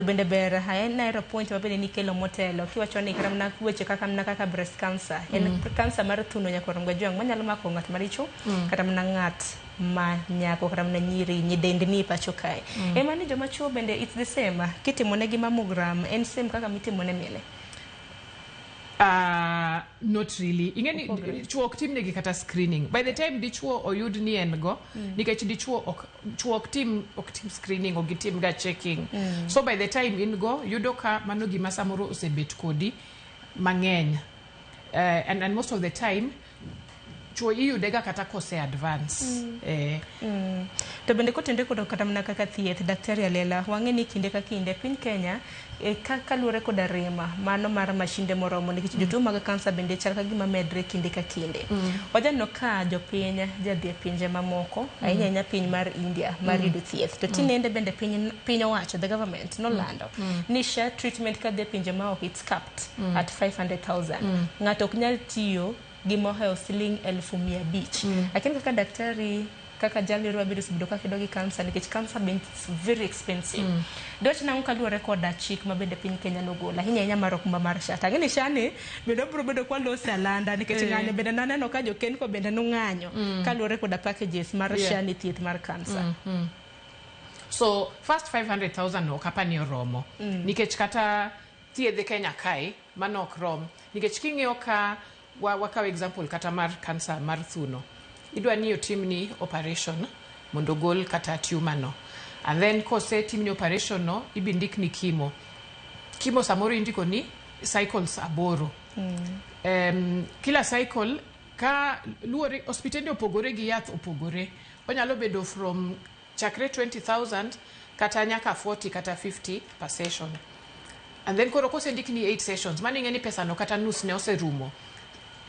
Bende ber ahero point ma bende nikelo motelo kiwacho ni kata mana weche kaka mana kaka breast cancer en cancer mar thuno nyakwar Mgajwang' manyalo mako ng'at maricho kata mana ng'at ma nyako kata mana nyiri nyidendni e pacho kae. Ema ni joma chuo bende it's the same kitimo negi mammogram en same kaka mitimo ne mine. Not really. Ing'e ni Opogore. Chuo ok timnegi kata screening. By the time dichuo oyud ni en go, nikech dichuo ok chuo ok tim screening, ok gitim ga checking. So by the time in go, yudo ka mano gima samoro osebet kodi mang'eny. And most of the time chuo iyude ga kata kose advance. To bende kotenore kod kata mana kaka thieth, Daktari Alela, wang'e ni kinde ka kinde piny Kenya ka kaluwore koda rema mano mar mashinde moromo nikech jotuo mag kansa bende chal ka gima medre kinde ka kinde. Wajaneno ka jopiny jadhi e pinje mamoko, ahinya ahinya piny mar India mar yudo thieth. To tinende bende piny owacho, the government nolando ni SHA treatment kadhi e pinje maoko, it's capped at 500,000. Ng'ato ok nyal tiyo gi mohewo siling 500,000. Lakini kaka daktari kaka jal wabedo osebedo ka kedo gi kansa nikech kansa bende it's very expensive. Dwach nang'o kaluwore koda chik ma bende piny Kenya nogolo ahinya ahinya mar okumba mar SHA. Tang'e ni SHA ni bende wabiro bedo kwalose alanda nikech ng'anyo bende naneno ka jokenko bende nong'anyo kaluwore koda packages mar SHA ni thieth mar kansa. So first 500,000 ok apa ni oromo. Nikech kata thiedhe Kenya kae mano ok rom. Nikech king'iyo ka wakaw example kata mar kansa mar thuno. Idwa ni otimni operation mondo ogol kata tumor no. And then kosetimni operation no, ibi ndikni chemo. Chemo samoro indiko ni cycles 8. Kila cycle ka luwore osiptende opogore gi yath opogore. Onyalo bedo from chakre 20,000 kata nyaka 40 kata 50 per session. And then koro kosendikni 8 sessions, mano ing'e ni pesa no kata nus ne oserumo.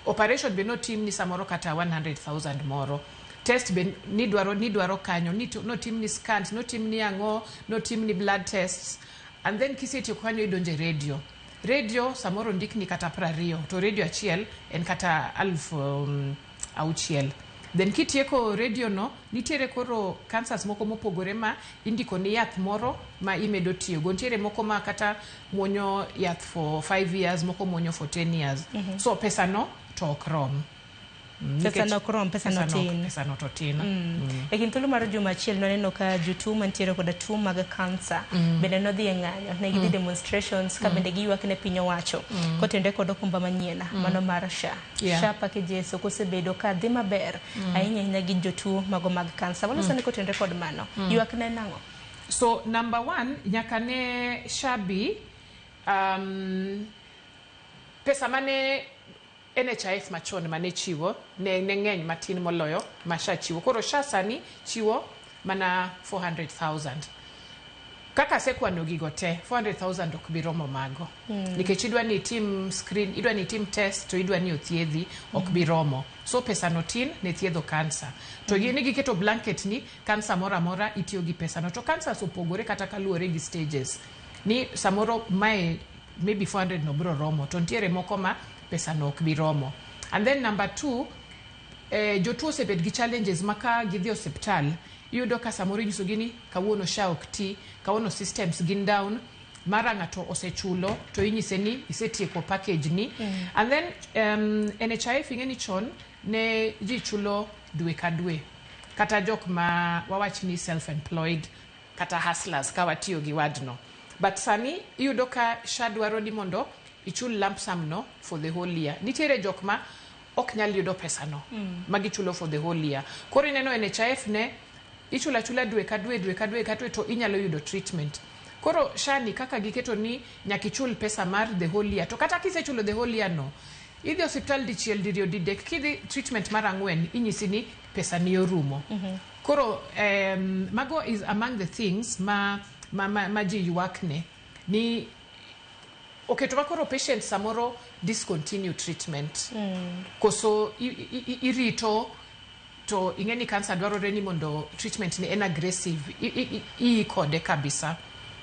Operation be notimni samoro kata 100,000 moro. Test be nidwaro kanyo, notimni scans, notimni ang'o, notimni blood tests. And then kisetieko kanyo idonje radio. Radio samoro ndikni kata 20, to radio achiel en kata 6,000. Then kitieko radio no, nitiere koro cancers moko mopogore ma indiko ni yath moro ma imedo tiyogo. Nitiere moko ma kata muonyo yath for 5 years, moko muonyo for 10 years. So pesa no to ok rom. Pesa no ok rom, pesa no tin. Pesa no to tin. E kind thuolo mar juma achiel nwaneno ka jotuo mantiere koda tuo mag kansa bende nodhi e ng'anyo, ne gidhi demonstrations ka bende giywak ne piny owacho kotenore kod okumba manyien mano mar SHA. SHA packages ok osebedo ka dhi maber ahinya ahinya gi jotuo mago mag kansa. Waloso ni kotenore kod mano, ywak ne nang'o? So number one, nyaka ne SHA bi pesa mane NHIF machon mane chiwo ne ng'eny matin moloyo ma SHA chiwo. Koro SHA sani chiwo mana 400,000. Kaka asekwano gigo te, 400,000 ok bi romo mago. Nikech idwa ni itim screen, idwa ni itim test to idwa ni othiedhi, ok bi romo. So pesa no tin ne thiedho kansa. To yie ni giketo blanket ni kansa moro amora itiyo gi pesa no. To cancers opogore kata kaluwore gi stages. Ni samoro mae maybe 400 no biro romo to nitiere moko ma pesa no ok bi romo. And then number two, jotuo osebet gi challenges ma ka gidhi osiptal iyudo ka samoro inyisogi ni kawuono SHA ok ti, kawuono systems gin down, mara ng'ato osechulo to inyise ni isetieko package ni. And then NHIF ing'e ni chon ne ji chulo dwe ka dwe kata jok ma wawach ni self employed kata hustlers ka watiyo gi word no, but sani iyudo ka SHA dwaro ni mondo ichul lump sum no for the whole year. Nitiere jok ma ok nyal yudo pesa no ma gichulo for the whole year. Koro ineno NHIF ne ichulo achula dwe ka dwe, dwe ka dwe ka dwe, to inyalo yudo treatment. Koro SHA ni kaka giketo ni nyaka ichul pesa mar the whole year, to kata kisechulo the whole year no, idhi osiptal dichiel, diriyo, didek, kidhi treatment mar ang'wen inyisi ni pesa ni orumo. Koro mago is among the things ma ji ywak ne ni oketo ma koro patient samoro discontinue treatment koso irito to ing'e ni cancer dwarore ni mondo treatment ni en aggressive, ii kode kabisa.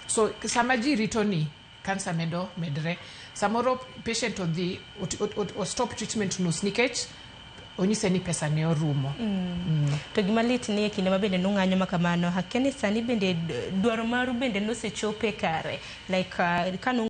So sama ji rito ni cancer medo medre, samoro patient odhi o stop treatment nus nikech Onyise ni pesa ne orumo. To gima lit ni e kinde ma bende nung'anyo ma kamano, akia ni sani bende dwaro maru bende nosechope kare, like kanu